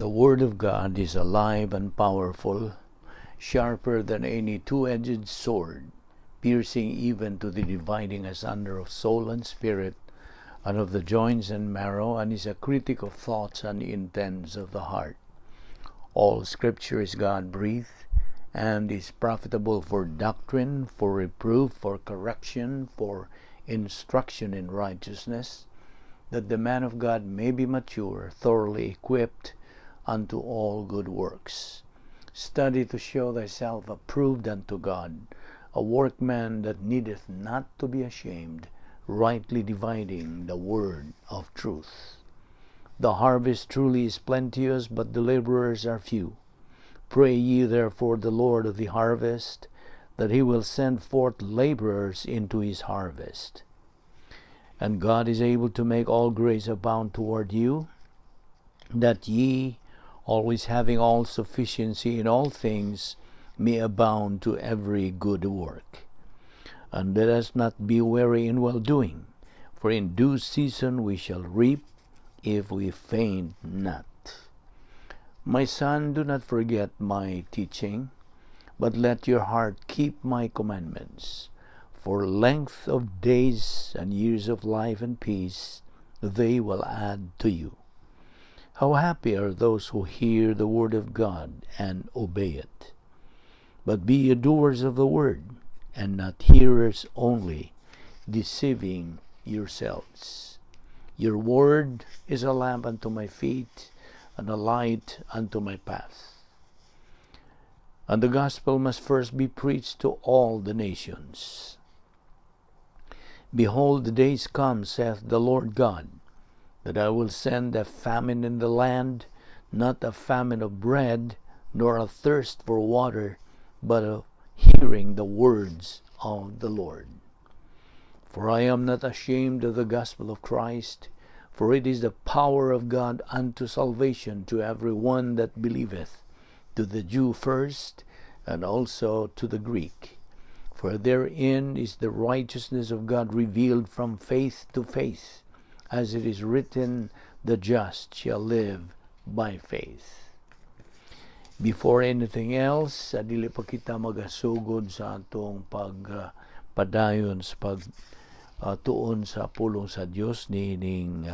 The Word of God is alive and powerful, sharper than any two-edged sword, piercing even to the dividing asunder of soul and spirit, and of the joints and marrow, and is a critic of thoughts and intents of the heart. All Scripture is God-breathed, and is profitable for doctrine, for reproof, for correction, for instruction in righteousness, that the man of God may be mature, thoroughly equipped unto all good works. Study to show thyself approved unto God, a workman that needeth not to be ashamed, rightly dividing the word of truth. The harvest truly is plenteous, but the laborers are few. Pray ye therefore the Lord of the harvest, that he will send forth laborers into his harvest. And God is able to make all grace abound toward you, that ye, always having all sufficiency in all things, may abound to every good work. And let us not be weary in well-doing, for in due season we shall reap if we faint not. My son, do not forget my teaching, but let your heart keep my commandments. For length of days and years of life and peace they will add to you. How happy are those who hear the word of God and obey it. But be ye doers of the word, and not hearers only, deceiving yourselves. Your word is a lamp unto my feet, and a light unto my path. And the gospel must first be preached to all the nations. Behold, the days come, saith the Lord God, that I will send a famine in the land, not a famine of bread, nor a thirst for water, but of hearing the words of the Lord. For I am not ashamed of the gospel of Christ, for it is the power of God unto salvation to every one that believeth, to the Jew first, and also to the Greek. For therein is the righteousness of God revealed from faith to faith, as it is written, the just shall live by faith. Before anything else, dili pa kita magasugod sa atong pagpadayon sa pagtuon sa pulong sa Dios niining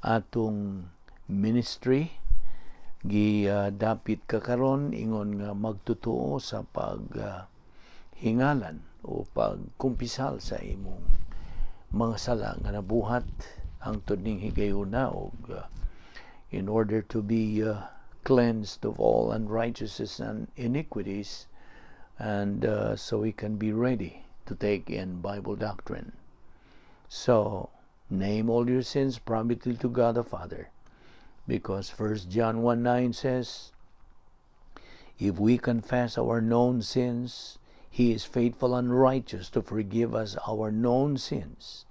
atong ministry, gi dapit ka karon ingon nga magtutuo sa pag hingalan o pagkumpisal sa imong mga sala nga nabuhat hangtod ning higayuna, og in order to be cleansed of all unrighteousness and iniquities, and so we can be ready to take in Bible doctrine. So name all your sins privately to God the Father, because 1 John 1:9 says, if we confess our known sins, He is faithful and righteous to forgive us our known sins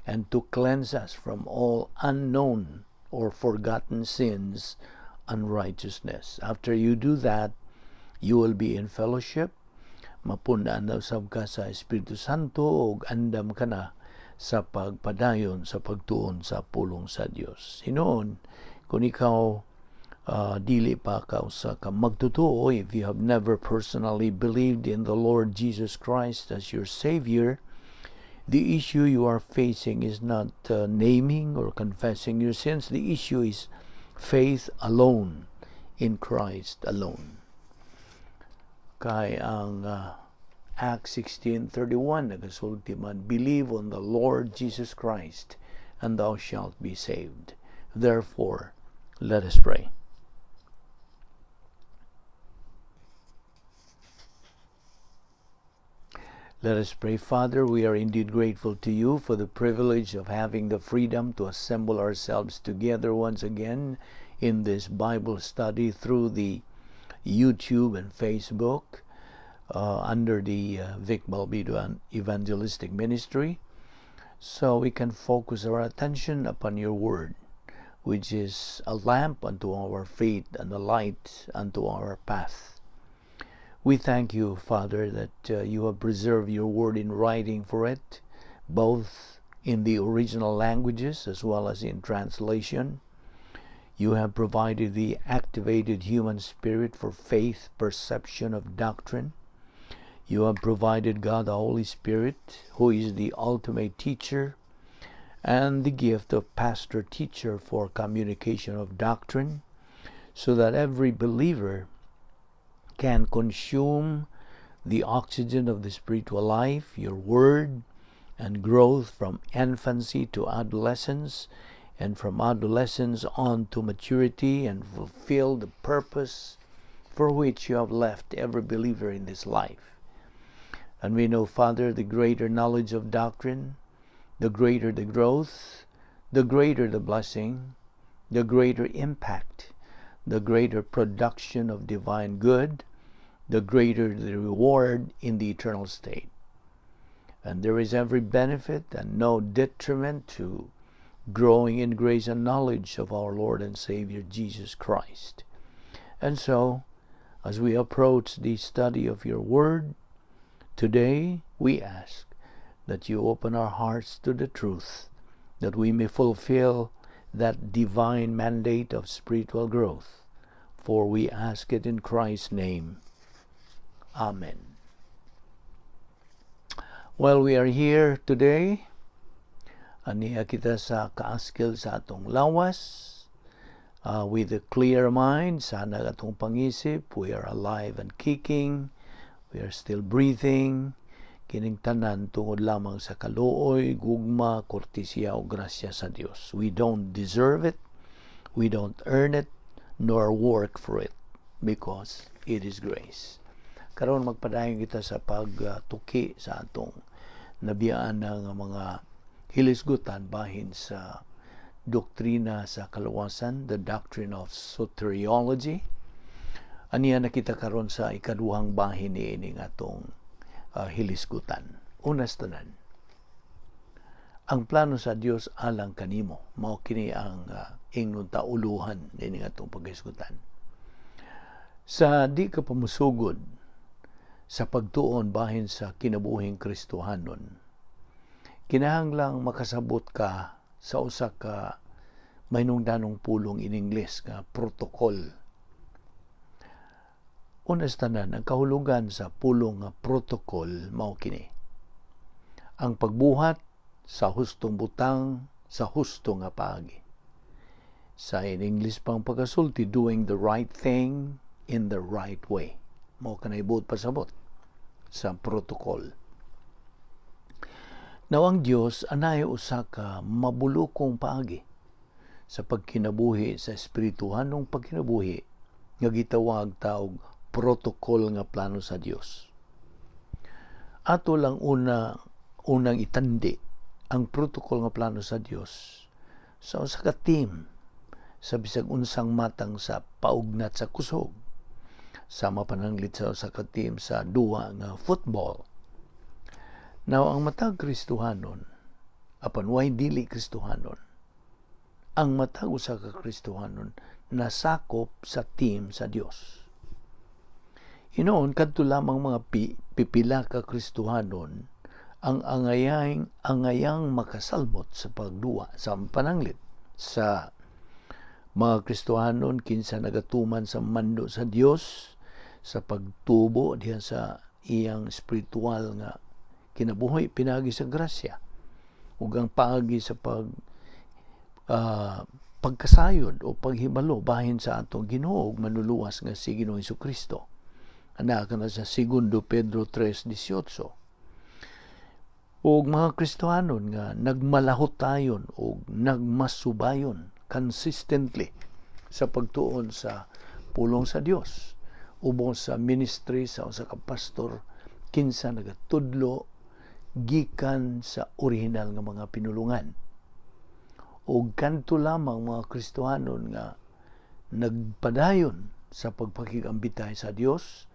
and to cleanse us from all unknown or forgotten sins, unrighteousness. After you do that, you will be in fellowship. Mapundaan daw sab ka sa Espiritu Santo ug andam ka na sa pagpadayon sa pagtuon sa pulong sa Dios. Hinuon, kung ikaw dili pa ka usa ka magtotoo, if you have never personally believed in the Lord Jesus Christ as your Savior, the issue you are facing is not naming or confessing your sins. The issue is faith alone in Christ alone. Kay ang Acts 16:31 nagasulti man, believe on the Lord Jesus Christ and thou shalt be saved. Therefore, let us pray. Let us pray. Father, we are indeed grateful to you for the privilege of having the freedom to assemble ourselves together once again in this Bible study through the YouTube and Facebook under the Vic Balbido and Evangelistic Ministry, so we can focus our attention upon your word, which is a lamp unto our feet and a light unto our path. We thank you, Father, that you have preserved your word in writing for it, both in the original languages as well as in translation. You have provided the activated human spirit for faith perception of doctrine. You have provided God the Holy Spirit, who is the ultimate teacher, and the gift of pastor teacher for communication of doctrine, so that every believer can consume the oxygen of the spiritual life, your word, and growth from infancy to adolescence, and from adolescence on to maturity, and fulfill the purpose for which you have left every believer in this life. And we know, Father, the greater knowledge of doctrine, the greater the growth, the greater the blessing, the greater impact, the greater production of divine good, the greater the reward in the eternal state. And there is every benefit and no detriment to growing in grace and knowledge of our Lord and Savior Jesus Christ. And so, as we approach the study of your word today, we ask that you open our hearts to the truth, that we may fulfill that divine mandate of spiritual growth. For we ask it in Christ's name. Amen. Well, we are here today. Ania kita sa kaaskil sa atong lawas. With a clear mind, sana atong pangisip, we are alive and kicking, we are still breathing. Kining tanan tungod lamang sa kaluoy, gugma, kortesiya o grasya sa Dios. We don't deserve it, we don't earn it, nor work for it, because it is grace. Karon, magpadayon kita sa pagtuki sa atong nabiyaan ng mga hilisgutan bahin sa doktrina sa kaluwasan, the doctrine of soteriology. Aniya na kita karon sa ikaduhang bahin niining atong hilisgutan. Una sa tanan, ang plano sa Dios alang kanimo, mao kini ang ingnon ta uluhan niining atong paghisgutan. Sa di ka pamusugod sa pagtuon bahin sa kinabuhing Kristohanon, kinahanglang makasabot ka sa usa ka mahinungdanong pulong in English nga protocol. Una sa tanan, ang kahulugan sa pulong nga protocol mao kini: ang pagbuhat sa hustong butang sa husto nga paagi. Sa in English pang pagkasulti, doing the right thing in the right way. Mao kanay buot pasabot sa protocol. Now, ang Dios anay usa ka mabulukong paagi sa pagkinabuhi, sa espirituhanong pagkinabuhi nga gitawag ta og protocol nga plano sa Dios. Ato lang unang itandi ang protocol nga plano sa Dios sa usa ka team sa bisag unsang matang sa paugnat sa kusog, sama pananglit sa usa ka team sa duwa nga football. Now, ang matag Kristohanon, apan way dili Kristohanon, ang matag usa ka Kristohanon nasakop sa team sa Dios. Hinuon, kadto lamang mga pipila ka Kristohanon ang angayang makasalmot sa pagduwa, sa pananglit sa mga Kristohanon kinsa nagatuman sa mando sa Dios sa pagtubo diha sa iyang spiritual nga kinabuhi pinagi sa grasya ug ang paagi sa pagkasayod o paghibalo bahin sa atong Ginoo ug Manluluwas nga si Ginoong Kristo. Anaa kana sa Segundo Pedro 3:18. Ug mga Kristohanon nga nagmalahutayon ug nagmasubayon consistently sa pagtuon sa pulong sa Dios ubos sa ministry sa usa ka pastor kinsa nagatudlo gikan sa orihinal nga mga pinulungan, ug kanto lamang mga Kristohanon nga nagpadayon sa pagpakigambitay sa Dios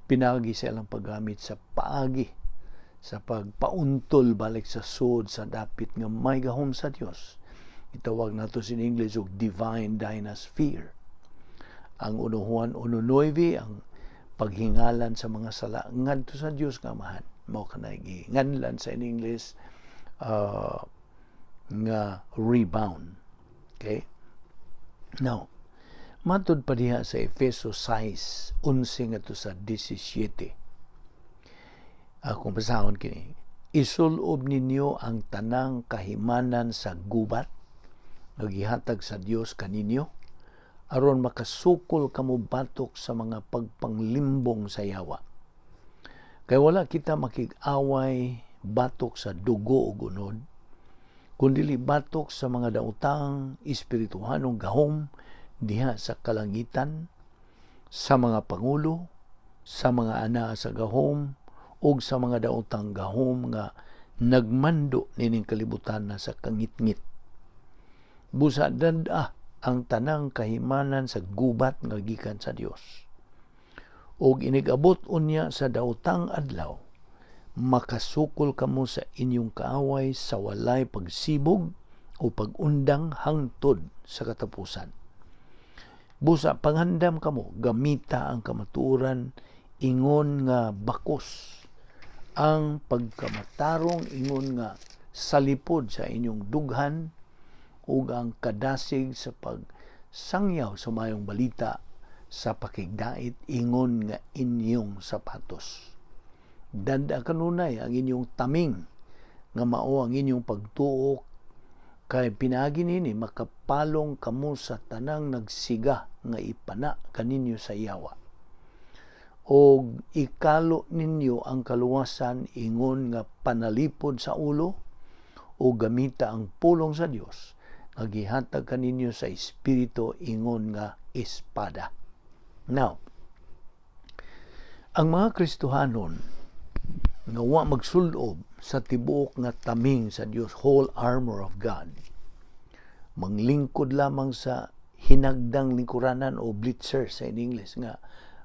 pinagi sa ilang paggamit sa paagi sa pagpauntol balik sa sud sa dapit nga may gahom sa Dios. Itawag nato sa English og divine dynasphere. Ang 1 Juan 1:9, ang paghingalan sa mga sala ngadto sa Dios nga Amahan, mao kanay giinganlan sa in English nga rebound. Okay? Now, matud pa diha sa Efeso 6:11 ngadto sa 17. Akong basahon kini. "Isulob ninyo ang tanang kahimanan sa gubat nga gihatag sa Dios kaninyo aron makasukol kamo batok sa mga pagpanglimbong sa yawa. Kay wala kita makig-away batok sa dugo ug unod, kundili batok sa mga daotang espirituhanong gahom diha sa kalangitan, sa mga pangulo, sa mga anaa sa gahom, ug sa mga daotang gahom nga nagmando nining kalibutan na sa kangitngit. Busa dad-a ang tanang kahimanan sa gubat nga gikan sa Dios. Ug inig-abot unya sa daotang adlaw, makasukol kamo sa inyong kaaway sa walay pagsibog o pag-undang hangtod sa katapusan. Busa pangandam kamo, gamita ang kamatuoran ingon nga bakos, ang pagkamatarong ingon nga salipod sa inyong dughan, ug ang kadasig sa pagsangyaw sa Maayong Balita sa pakigdait ingon nga inyong sapatos. Dad-a kanunay ang inyong taming nga mao ang inyong pagtuo, kay pinaagi nini makapalong kamo sa tanang nagsiga nga ipana kaninyo sa yawa. Og ikalo ninyo ang kaluwasan ingon nga panalipod sa ulo, o gamita ang pulong sa Dios nga gihatag kaninyo sa Espiritu ingon nga espada." Now, ang mga Kristohanon nga wa magsulob sa tibuok nga taming sa Dios, whole armor of God, manglingkod lamang sa hinagdang lingkuranan o blitzers sa in English, nga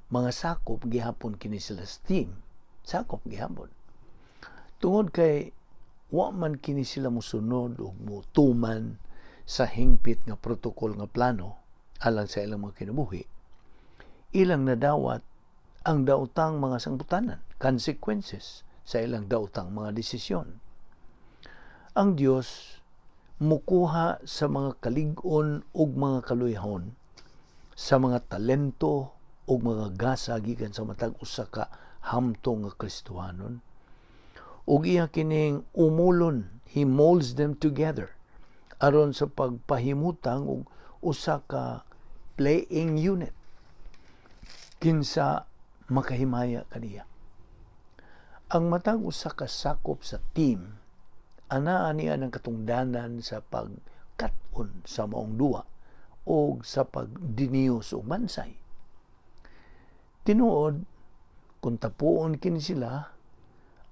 mga sakop gihapon kini sila sa team, sakop gihapon. Tungod kay wa man kini sila musunod og mutuman sa hingpit nga protocol nga plano alang sa ilang mga kinabuhi, ilang nadawat ang daotang mga sangbutanan, consequences sa ilang daotang mga desisyon. Ang Dios mukuha sa mga kalig-on ug mga kaluyahon, sa mga talento ug mga gasa gikan sa matag usa ka hamtong nga Kristohanon, ug iya kining umulon, He molds them together aron sa pagpahimutang og usa ka playing unit kinsa makahimaya kaniya. Ang matag usa ka sakop sa team anaa niya ng katungdanan sa pagkat-on sa maong duwa o sa pagdiniyos og mansay. Tinuod, kung tapuon kini sila,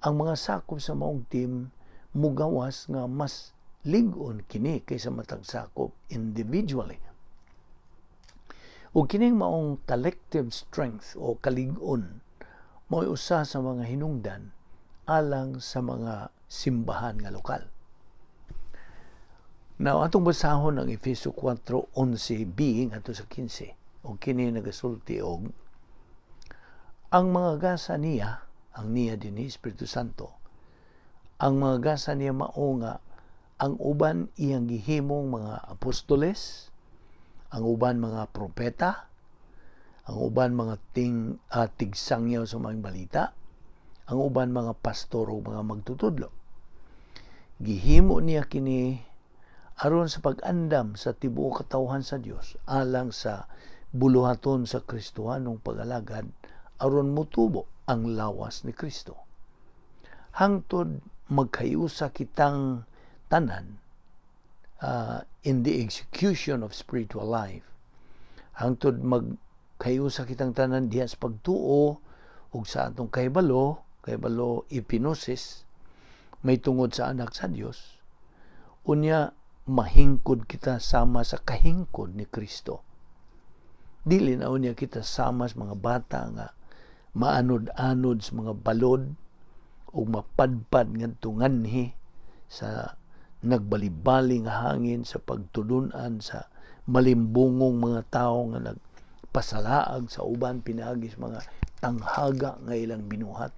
ang mga sakop sa maong team mugawas nga mas lig-on kini kaysa matag sakop individually. Ug kining maong collective strength o kalig-on mao'y usa sa mga hinungdan alang sa mga simbahan nga lokal. Now, atong basahon ang Efeso 4:11b ngadto sa 15. Ug kini nagasulti og ang mga gasa niya, ang niya din ni Espiritu Santo, ang mga gasa niya mao nga ang uban iyang gihimong mga apostoles, ang uban mga propeta, ang uban mga tigsangyaw sa Maayong Balita, ang uban mga pastor o mga magtutudlo. Gihimo niya kini aron sa pag-andam sa tibuok katawhan sa Dios alang sa buluhaton sa Kristohanong pag-alagad aron mutubo ang lawas ni Kristo. Hangtod magkayusa kitang tanan in the execution of spiritual life. Hangtod magkayusa kitang tanan diha sa pagtuo ug sa atong kahibalo, kahibalo epignosis, may tungod sa Anak sa Dios. Unya mahingkod kita sama sa kahingkod ni Kristo. Dili na unya kita sama sa mga bata nga maanod-anod sa mga balod ug mapadpad ngadto nganhi sa nagbalibali nga hangin sa pagtulunan sa malimbungong mga tawo nga nagpasalaag sa uban pinaagi sa mga tanghaga nga ilang binuhat.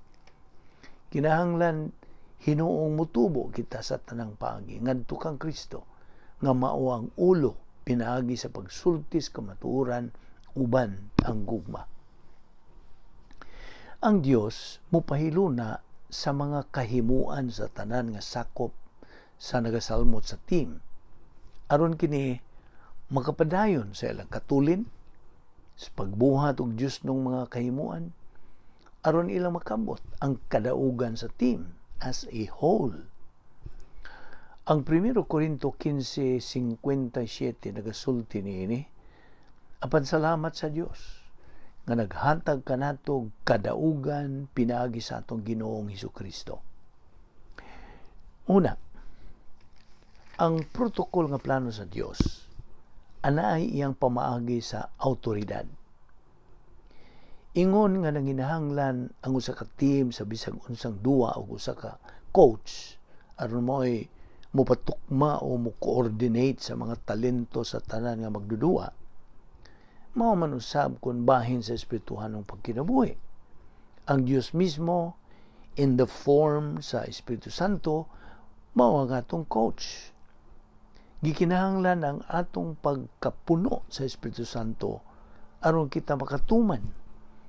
Kinahanglan hinuong mutubo kita sa tanang paagi ngadto kang Kristo nga mao ang ulo. pinaagi sa pagsulti sa kamatuoran uban ang gugma. Ang Dios mopahiluna sa mga kahimuan sa tanan nga sakop sa nagasalmot sa team aron kini makapadayon sa ilang katulin sa pagbuhat og Dios ng mga kahimuan aron ilang makabot ang kadaugan sa team as a whole. Ang 1 Korinto 15:57 nagasulti niini, "Apan salamat sa Dios nga naghatag kanato kadaugan pinaagi sa atong Ginoong Hesus Kristo." Una, ang protocol nga plano sa Dios anaay iyang pamaagi sa autoridad. Ingon nga nanginahanglan ang usa ka team sa bisag unsang duwa o usa ka coach aron mo'y mopatukma o mo coordinate sa mga talento sa tanan nga magdudua, mao man usab kun bahin sa espirituhanong pagkinabuhi. Ang Dios mismo in the form sa Espiritu Santo mao ang atong coach. Gikinahanglan ang atong pagkapuno sa Espiritu Santo aron kita makatuman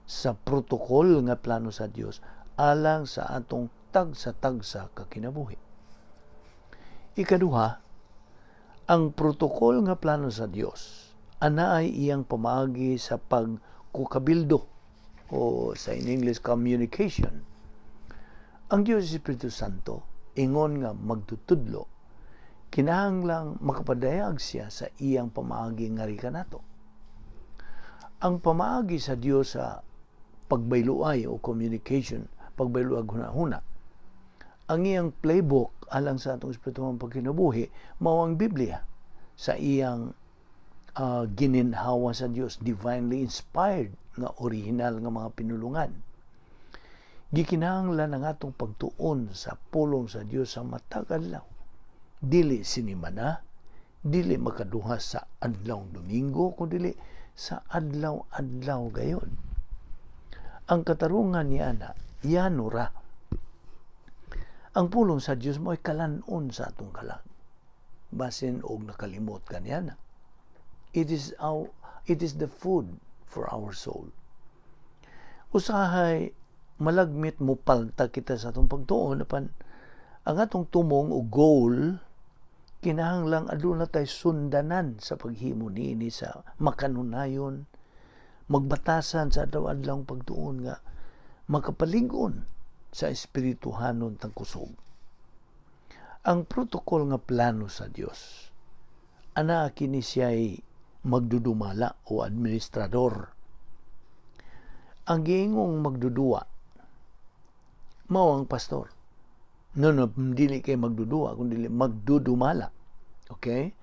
sa protocol nga plano sa Dios alang sa atong tagsa-tagsa ka kinabuhi. Ikaduha, ang protocol nga plano sa Dios anaay iyang pamaagi sa pagkukabildo o sa in English, communication. Ang Dios Espiritu Santo, ingon nga magtutudlo, kinahanglang makapadayag siya sa iyang pamaagi ngari kanato. Ang pamaagi sa Dios sa pagbayluay o communication, pagbayluag huna-huna, ang iyang playbook alang sa atong espirituhang pagkinabuhi mao ang Biblia sa iyang gininhawa sa Dios, divinely inspired nga original nga mga pinulungan. Gikinahanglan ang atong pagtuon sa pulong sa Dios sa matag adlaw. Dili sinimana, dili makaduha sa adlaw Domingo, kun dili sa adlaw-adlaw gayon. Ang katarungan niya na, yano ra. Ang pulong sa Dios mo ay kalanon sa atong kalag. Basin og nakalimot ka niya na. It is the food for our soul. Usahay malagmit mo palta kita sa atong pagtuon, apan ang atong tumong o goal, kinahanglang aduna tay sundanan sa paghimo niini sa makanunayon, magbatasan sa adlaw-adlaw pagtuon nga makapalig-on sa espirituhanon tang kusog. Ang protocol nga plano sa Dios ana kini siya'y magdudumala o administrador. Ang giingong magdudua mao ang pastor. No, dili kay magdudua kun dili magdudumala. Okay?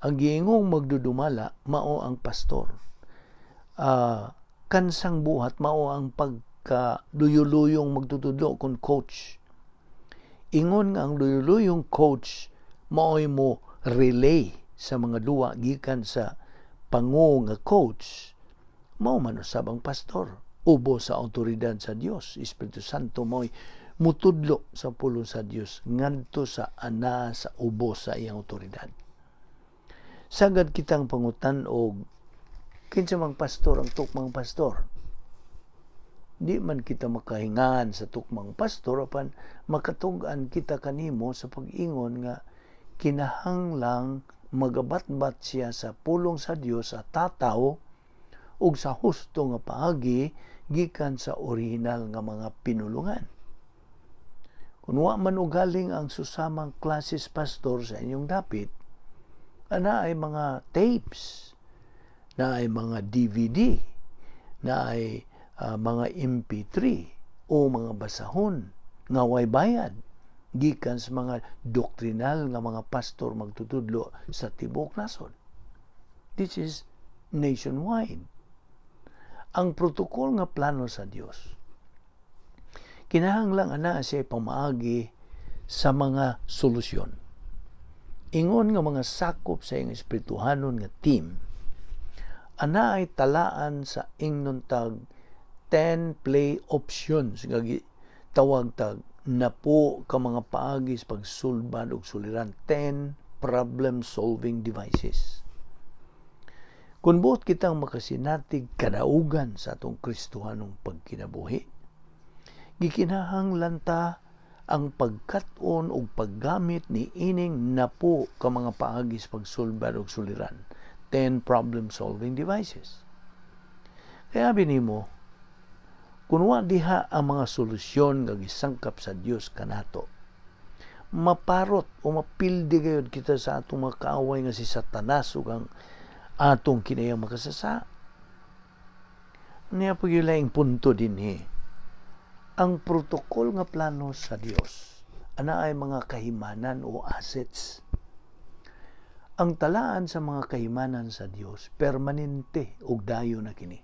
Ang giingong magdudumala mao ang pastor. Kansang buhat mao ang pagka luyuluyong magtutudlo kon coach. Ingon nga ang luyuluyong coach mao'y mo relay sa mga duwa gikan sa pango nga coach, mao man usab ang pastor ubo sa autoridad sa Dios Espiritu Santo, mo'y mutudlo sa pulong sa Dios ngadto sa ana sa ubo sa iyang autoridad. Sagad kitang pangutan og kinsa mang pastor ang tukmang pastor. Di man kita makahingan sa tukmang pastor, apan makatug-an kita kanimo sa pag-ingon nga kinahanglang magabatbat siya sa pulong sa Dios sa tataw ug sa husto nga paagi gikan sa orihinal nga mga pinulungan. Kung wa man ugaling ang susamang klases pastor sa inyong dapit, ana ay mga tapes, na ay mga DVD, na ay mga MP3 o mga basahon nga way bayad gikan sa mga doktrinal nga mga pastor magtutudlo sa tibuok nasod. This is nationwide. Ang protocol nga plano sa Dios, kinahanglang ana siya pamaagi sa mga solusyon. Ingon nga mga sakop sa iyang espirituhanon nga team, ana ay talaan sa ingnon tag 10 play options nga tawag tag napo ka mga paagi sa pagsulbad og suliran, 10 problem solving devices. Kung buot kitang makasinatig kadaugan sa atong Kristohanong pagkinabuhi, gikinahanglan ta ang pagkat-on ug paggamit ni ining 10 ka mga paagi sa pagsulbad og suliran, 10 problem-solving devices. Kaya nimo, kung wa diha ang mga solusyon nga gisangkap sa Dios kanato, maparot o mapildi gayud kita sa atong mga kaaway nga si Satanas ug ang atong kinayang makasasa. Niya pag punto dinhi. Ang protocol nga plano sa Dios ana ay mga kahimanan o assets. Ang talaan sa mga kahimanan sa Dios permanente ug dayon na kini.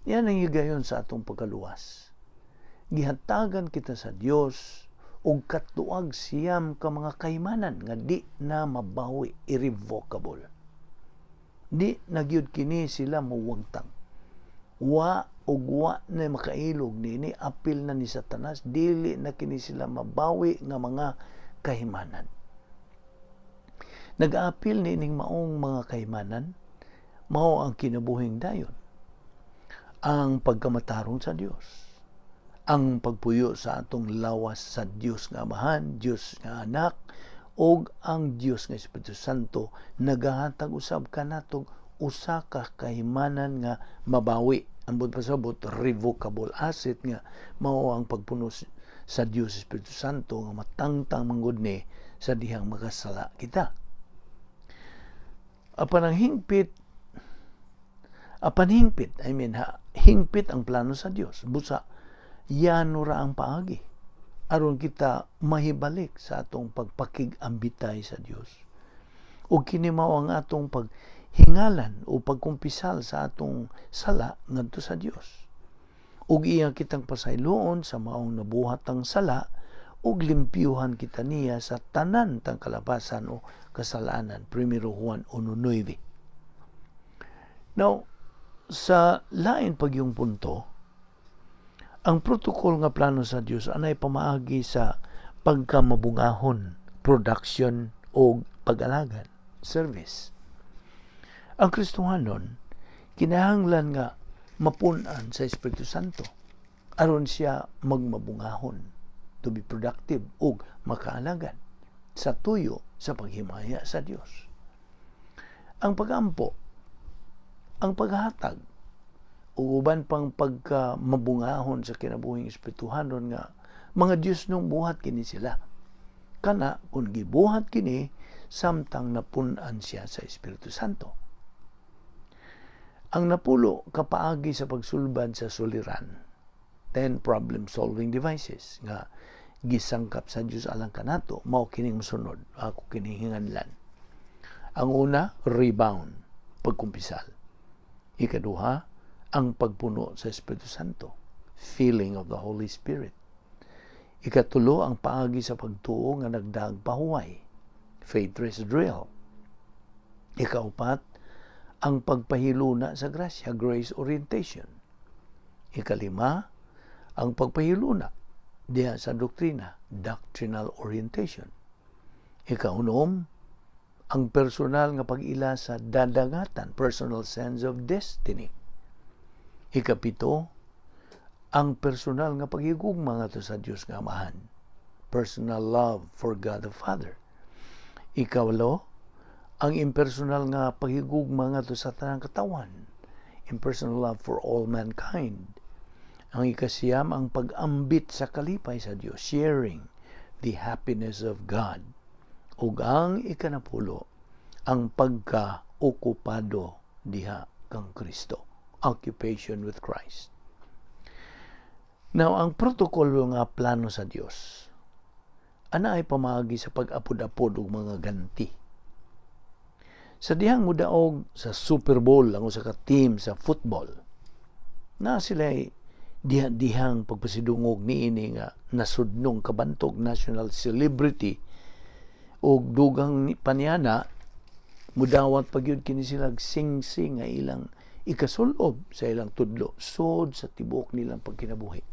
Yan ang higayon sa atong pagkaluwas. Gihatagan kita sa Dios og 9 ka mga kahimanan nga di na mabawi, irrevocable. Di na gyud kini sila mawagtang. Wa og wa na makailog niini, apil na ni Satanas, dili na kini sila mabawi nga mga kahimanan. Nag-aapil niining maong mga kahimanan, mao ang kinabuhing dayon, ang pagkamatarong sa Dios, ang pagpuyo sa atong lawas sa Dios nga Amahan, Dios nga Anak, ug ang Dios nga Espiritu Santo nagahatag usab kanatong usa ka kahimanan nga mabawi. Ambot pasabot, revocable asset nga mao ang pagpuno sa Dios Espiritu Santo nga matangtang manggod ni sa dihang makasala kita. Apan ang hingpit, apan hingpit, I mean, ha, hingpit ang plano sa Dios. Busa, yano ra ang paagi aron kita mahibalik sa atong pagpakig-ambitay sa Dios. O kini mao ang atong paghingalan o pagkumpisal sa atong sala ngadto sa Dios. Ug iya kitang pasayloon sa maong nabuhatang sala ug limpyuhan kita niya sa tanan tang kalapasan o kasalanan. 1 Juan 1:9. Now, sa lain pagyung punto, ang protocol nga plano sa Dios anay pamaagi sa pagkamabungahon, production o pag-alagad, service. Ang Kristohanon kinahanglan nga mapun-an sa Espiritu Santo aron siya magmabungahon, to be productive ug makaalagad sa tuyo sa paghimaya sa Dios. Ang pagampo, ang paghatag, ug uban pang pagkamabungahon sa kinabuhing espirituhanon nga mga Dios nung buhat kini sila. Kana kung gibuhat kini samtang napun-an siya sa Espiritu Santo. Ang 10 ka paagi sa pagsulbad sa suliran, 10 problem-solving devices nga gisangkap sa Dios alang kanato, mao kining mosunod, ako kining hinganlan. Ang una, rebound, pagkumpisal. Ikaduha, ang pagpuno sa Espiritu Santo, filling of the Holy Spirit. Ikatulo, ang paagi sa pagtuo nga nagdaag pahuway, faith rest drill. Ikaupat, ang pagpahiluna sa grasya, grace orientation. Ikalima, ang pagpahiluna diha sa doktrina, doctrinal orientation. Ikaunom, ang personal nga pag-ila sa dadangatan, personal sense of destiny. Ikapito, ang personal nga paghigugma ngadto sa Dios nga Amahan, personal love for God the Father. Ikawalo, ang impersonal nga paghigugma ngadto sa tanang katawan, impersonal love for all mankind. Ang 9, ang pag-ambit sa kalipay sa Dios, sharing the happiness of God. Ug ang 10, ang pagka-okupado diha kang Kristo, occupation with Christ. Now, ang protokolo nga plano sa Dios ana ay pamaagi sa pag-apod-apod og mga ganti. Sa dihang mudaog sa Super Bowl ang usa ka team sa football, na sila ay diha-dihang pagpasidungog niini nga nasudnong kabantog, national celebrity, og dugang paniana mudawat pa gyud kini sila sing-sing nga ilang ikasulob sa ilang tudlo sod sa tibuok nilang pagkinabuhi.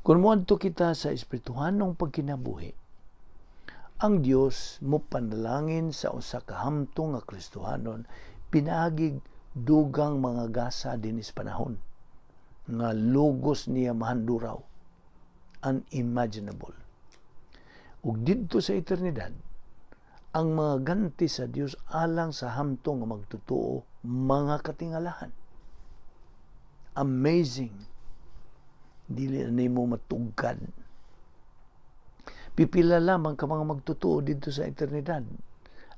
Kung moadto kita sa espirituhanong pagkinabuhi, Ang Dios mo panalangin sa usa ka hamtong nga Kristohanon pinaagig dugang mga gasa dinis panahon nga lugos niya mahanduraw, unimaginable. Ug didto sa eternidad, ang mga ganti sa Dios alang sa hamtong nga magtotoo mga katingalahan. Amazing. Dili na nimo matugkad. Pipila lamang ka mga magtotoo didto sa eternidad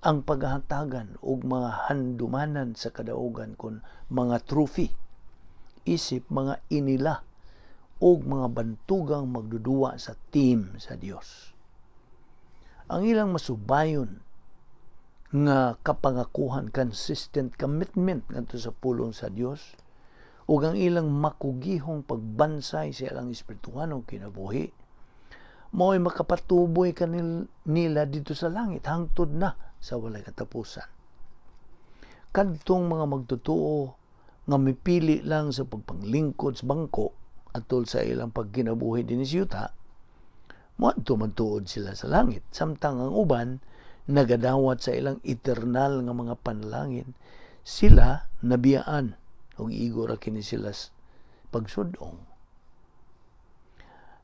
ang paghahatagan og mga handumanan sa kadaugan kon mga trophy, isip mga inila og mga bantugang magduduwa sa team sa Dios. Ang ilang masubayon nga kapangakuhan, consistent commitment ngadto sa pulong sa Dios, ug ang ilang makugihong pagbansay sa ilang espirituhanong kinabuhi, mao'y makapatuboy kanil nila dito sa langit hangtod na sa walay katapusan. Kadtong mga magtotoo nga mipili lang sa pagpanglingkod sa bangko atol sa ilang pagkinabuhi dinhi sa yuta, moadto man tuod sila sa langit, samtang ang uban nagadawat sa ilang eternal nga mga panalangin, sila nabiyaan ug igo ra kini sila pagsudong.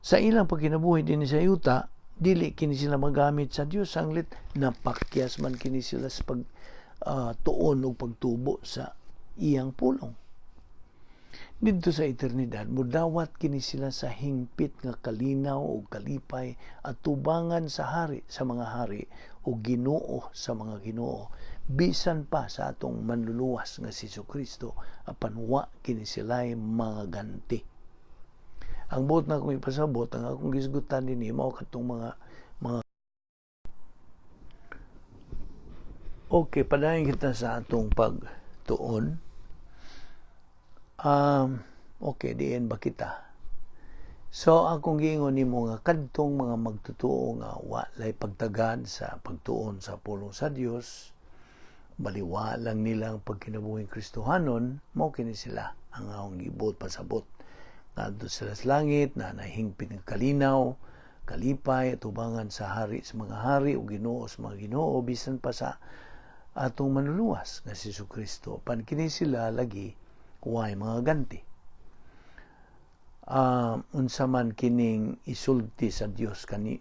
Sa ilang pagkinabuhi dinhi sa yuta, dili kini sila magamit sa Dios, sanglit napakyas man kini sila sa pag tuon og pagtubo sa iyang pulong. Didto sa eternidad, mudawat kini sila sa hingpit nga kalinaw ug kalipay at tubangan sa hari sa mga hari o Ginoo sa mga Ginoo, bisan pa sa atong manluluwas nga si Jesucristo, apan wa kini sila'y mga ganti. Ang buot na akong ipasabot, ang akong gisgutan dinhi mao katong mga. Okay, padayon kita sa atong pagtuon. Okay, diin ba kita? So, akong giingon nimo nga kadtong mga magtotoo nga walay pagtagad sa pagtuon sa pulong sa Dios, baliwa lang nila ang pagkinabuhing Kristohanon, mao kini sila ang akong gibuot pasabot. Ngadto sila sa langit na nahingpit ng kalinaw, kalipay, at tubangan sa hari sa mga hari o Ginoo sa mga Ginoo, bisan pa sa atong manluluwas nga si Jesucristo. Pan kini sila lagi way mga ganti. Unsa man kining isulti sa Dios kani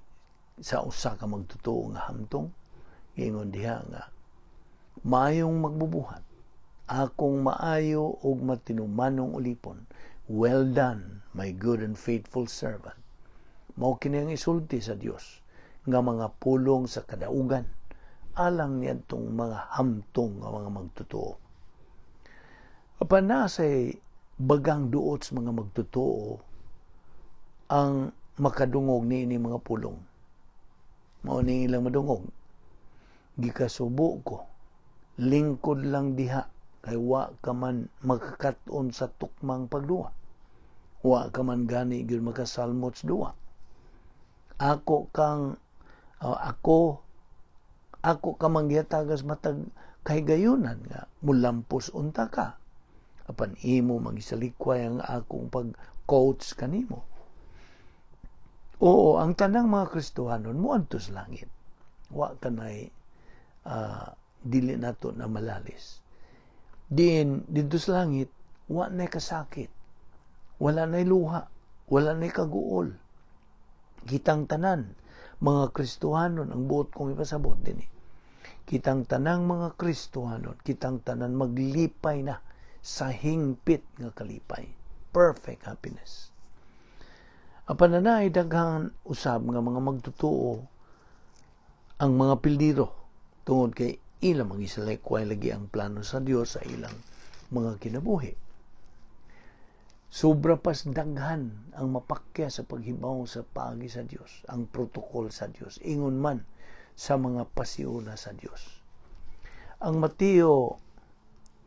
sa usa ka magtotoo nga hamtong, ingon diha nga maayong magbubuhat, akong maayo ug matinumanong ulipon, well done, my good and faithful servant. Mao kini ang isulti sa Dios nga mga pulong sa kadaugan alang niadtong mga hamtong nga mga magtotoo. Apan nasay bagang duot sa mga magtotoo ang makadungog niini mga pulong. Mao ni ilang madungog. Gikasubo ko, lingkod lang diha, kay wa ka man makakat-on sa tukmang pagduwa. Wa ka man gani gyud makasalmot sa duwa. Ako kang ako ako ka man gihatagas matag kahigayunan nga mulampos unta ka. Apan imo magisalikway ang akong pag-coach kanimo. Oo, ang tanang mga Kristohanon moadto sa langit. Wa kanay dili nato na malalis. Diin didto sa langit, wa nay kasakit. Wala nay luha, wala nay kaguol. Kitang tanan mga Kristohanon, ang buot kong ipasabot dinhi. Kitang tanang mga Kristohanon, kitang tanan maglipay na sa hingpit nga kalipay. Perfect happiness. Apan nanay daghan usab nga mga magtotoo ang mga pildiro tungod kay ilang mangisalakway lagi ang plano sa Dios sa ilang mga kinabuhi. Sobra pas daghan ang mapakya sa paghibaw sa paagi sa Dios, ang protokol sa Dios, ingon man sa mga pasiuna sa Dios. Ang Mateo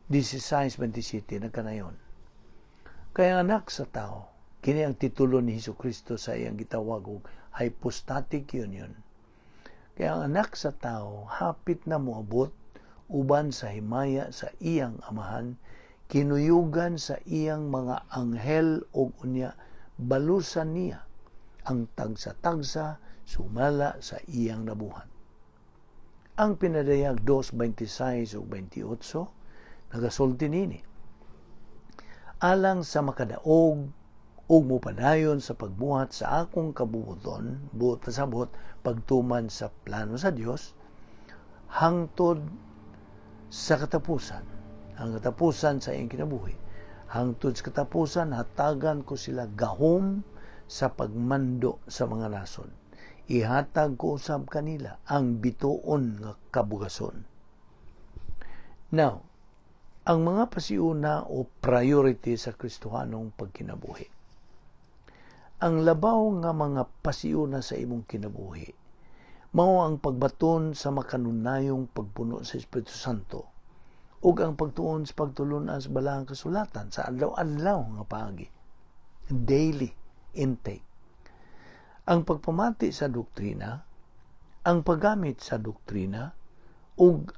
16:27 nagkanayon. Kaya anak sa tao, kini ang titulo ni Jesucristo sa iyang gitawag og hypostatic union. Kaya ang anak sa tao hapit na moabot uban sa himaya sa iyang amahan, kinuyugan sa iyang mga anghel og unya balusan niya ang tagsa-tagsa sumala sa iyang nabuhat. Ang Pinadayag 2:26 ug 28 nagasulti nini: "Alang sa makadaog ug mopadayon sa pagbuhat sa akong kabubuton," buot pasabot, pagtuman sa plano sa Dios hangtod sa katapusan, ang katapusan sa iyang kinabuhi, "hangtod sa katapusan, hatagan ko sila gahom sa pagmando sa mga nasod. Ihatag ko usab kanila ang bituon nga kabugason." Now, ang mga pasiuna o priority sa Kristohanong pagkinabuhi. Ang labaw nga mga pasiuna sa imong kinabuhi mao ang pagbaton sa makanunayong pagpuno sa Espiritu Santo ug ang pagtuon sa pagtulun-an sa Balaang Kasulatan sa adlaw-adlaw nga paagi, daily intake. Ang pagpamati sa doktrina, ang paggamit sa doktrina ug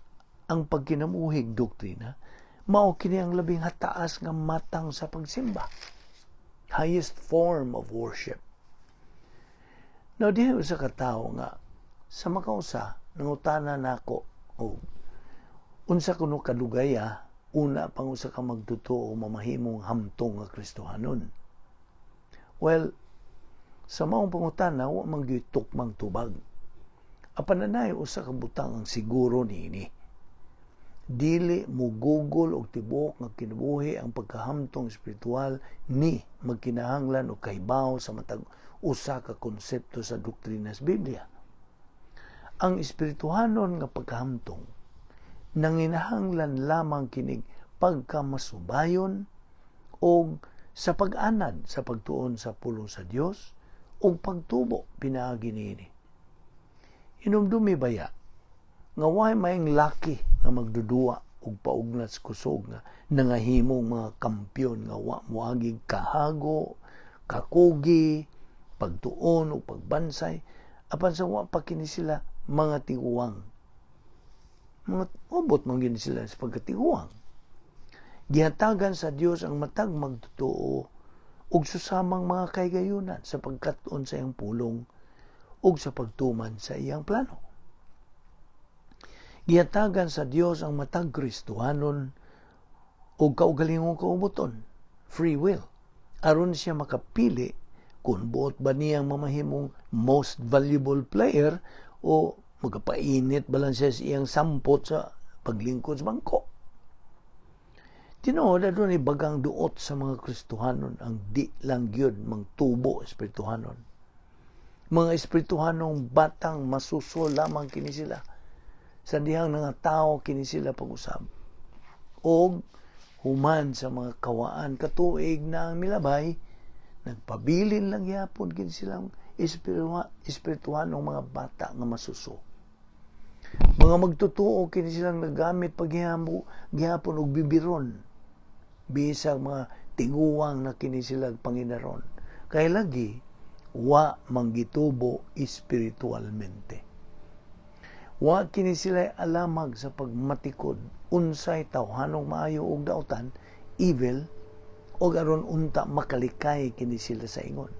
ang pagkinabuhig doktrina, mao kini ang labing hataas nga matang sa pagsimba, highest form of worship. Now, diha usa ka tawo nga sa makausa nangutana nako og unsa kuno kadugaya una pang usa ka magtotoo mamahimong hamtong nga Kristohanon. Well, sa maong pangutana, wa man gyud tukmang tubag. Apan anay usa ka butang ang siguro niini: dili mugugol og tibuok nga kinabuhi ang pagkahamtong espiritual ni magkinahanglan og kahibaw sa matag usa ka konsepto sa doktrina sa Biblia. Ang espirituhanon nga pagkahamtong nanginahanglan lamang kinig pagkamasubayon og sa pag-anad sa pagtuon sa pulong sa Dios ug pagtubo pinaagi niini. Hinumdumi baya nga way maing laki nga magduduwa og paugnat sa kusog nga nangahimong mga kampyon nga wa moagig kahago, kakugi, pagtuon o pagbansay, apan sa wa pa kini sila mga tiguang. Mga ubot man gini sila sa pagkatiguang. Gihatagan sa Dios ang matag magtotoo ug susamang mga kahigayunan sa pagkat-on sa iyang pulong ug sa pagtuman sa iyang plano. Gihatagan sa Dios ang matag Kristohanon ug kaugalingong kaubuton, free will, aron siya makapili kung buot ba niyang mamahimong most valuable player o magapainit ba lang siya sa iyang sampot sa paglingkod sa bangko. Tinuod, adunay bagang duot sa mga Kristohanon ang di lang gyud mangtubo espirituhanon. Mga espirituhanong batang masuso lamang kini sila sa dihang nga tao kini sila pag-usab. Og human sa mga kawaan katuig na ang milabay, nagpabilin lang gyapon kini silang espirituhanong mga bata nga masuso. Mga magtotoo kini silang nagamit paghihamo gihapon og bibiron bisag mga tiguang na kini sila panginaron. Kay lagi wa manggitubo espiritualmente. Wa kini sila alamag sa pagmatikod unsay tawhanong maayo ug dautan, evil, og aron unta makalikay kini sila sa ingon.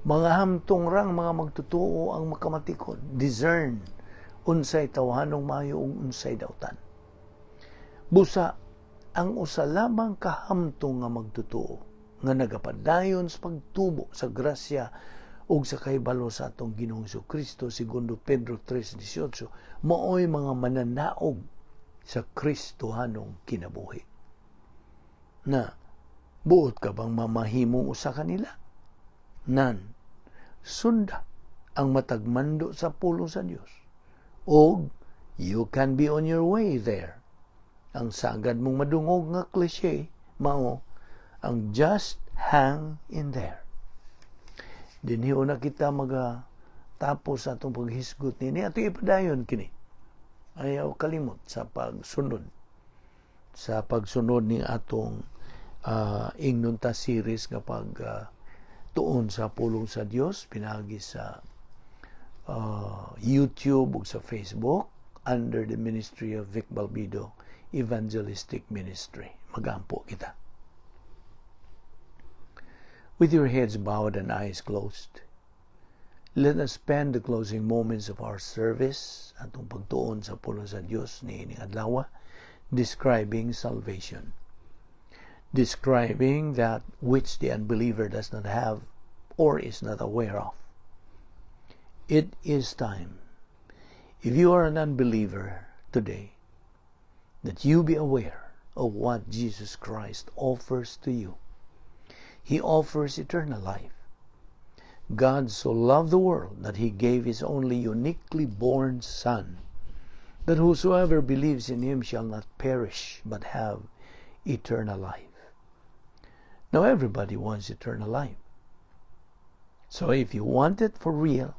Mga hamtong rang mga magtotoo ang makamatikod, discern unsay tawhanong maayo ug unsay dautan. Busa ang usa lamang kahamtong nga magtotoo nga nagapadayon sa pagtubo sa grasya ug sa kahibalo sa atong Ginoong Kristo, segundo Pedro 3:18, maoy mga mananaog sa Kristohanong kinabuhi. Na buot ka bang mamahimong usa kanila? Nan sunda ang matagmando sa pulong sa Dios og you can be on your way there. Ang sagad mong madungog nga cliche mao ang "just hang in there." Dinhi na kita maga tapos sa atong paghisgot nini. Ato ipadayon kini. Ayaw kalimot sa pagsunod ni atong Ingnon Ta series nga pag tuon sa pulong sa Dios pinagi sa YouTube ug sa Facebook under the ministry of Vic Balbido Evangelistic Ministry. Magampo kita. With your heads bowed and eyes closed, Let us spend the closing moments of our service, atong pagtuon sa pulong sa Dios niining adlaw, describing salvation. Describing that which the unbeliever does not have or is not aware of. It is time, if you are an unbeliever today, that you be aware of what Jesus Christ offers to you. He offers eternal life. God so loved the world that he gave his only uniquely born Son, that whosoever believes in him shall not perish but have eternal life. Now, everybody wants eternal life. So if you want it for real,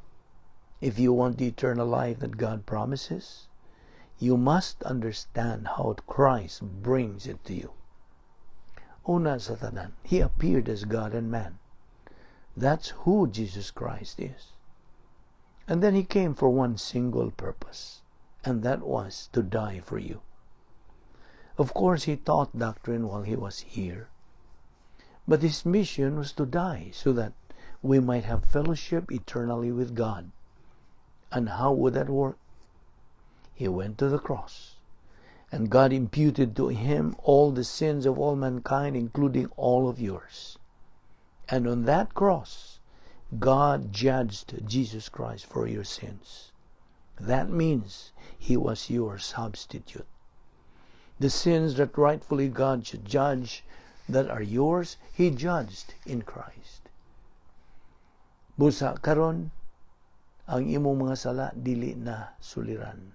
if you want the eternal life that God promises, you must understand how Christ brings it to you. Una sa tanan, He appeared as God and man. That's who Jesus Christ is. And then He came for one single purpose, and that was to die for you. Of course, He taught doctrine while He was here. But His mission was to die so that we might have fellowship eternally with God. And how would that work? He went to the cross, and God imputed to him all the sins of all mankind, including all of yours. And on that cross, God judged Jesus Christ for your sins. That means he was your substitute. The sins that rightfully God should judge that are yours, he judged in Christ. Busa karon, ang imong mga sala dili na suliran,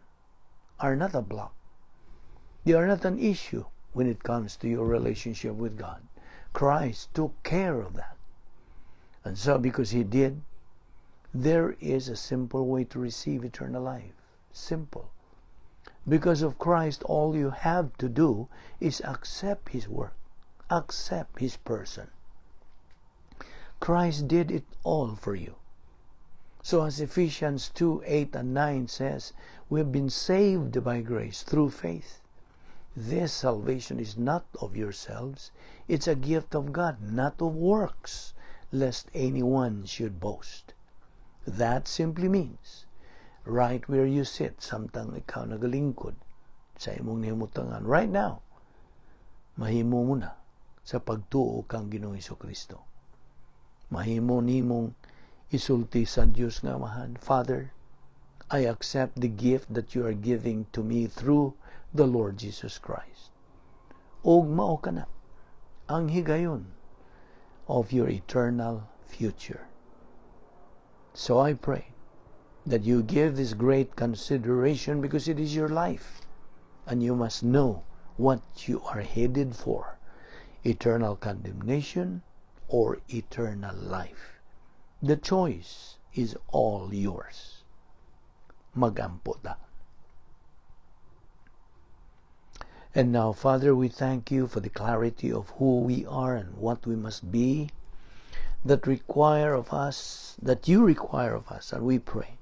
are not a block. They are not an issue when it comes to your relationship with God. Christ took care of that. And so, because He did, there is a simple way to receive eternal life. Simple. Because of Christ, all you have to do is accept His work, accept His person. Christ did it all for you. So as Ephesians 2:8 and 9 says, we have been saved by grace through faith. This salvation is not of yourselves, it's a gift of God, not of works, lest anyone should boast. That simply means, right where you sit, samtang ikaw nagalingkod sa imong nahimutangan, right now, mahimo mo na sa pagtuo kang Ginoong Kristo. Mahimo nimong isulti sa Dios nga Amahan, "Father, I accept the gift that you are giving to me through the Lord Jesus Christ." Ug mao kana ang higayon of your eternal future. So I pray that you give this great consideration because it is your life and you must know what you are headed for: eternal condemnation or eternal life. The choice is all yours. Magampo ta. And now, Father, we thank you for the clarity of who we are and what we must be that you require of us, and we pray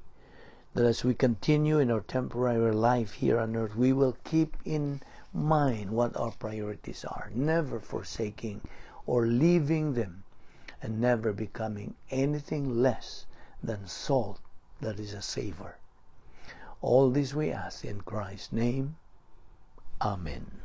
that as we continue in our temporary life here on earth, we will keep in mind what our priorities are, never forsaking or leaving them, and never becoming anything less than salt that is a savor. All this we ask in Christ's name. Amen.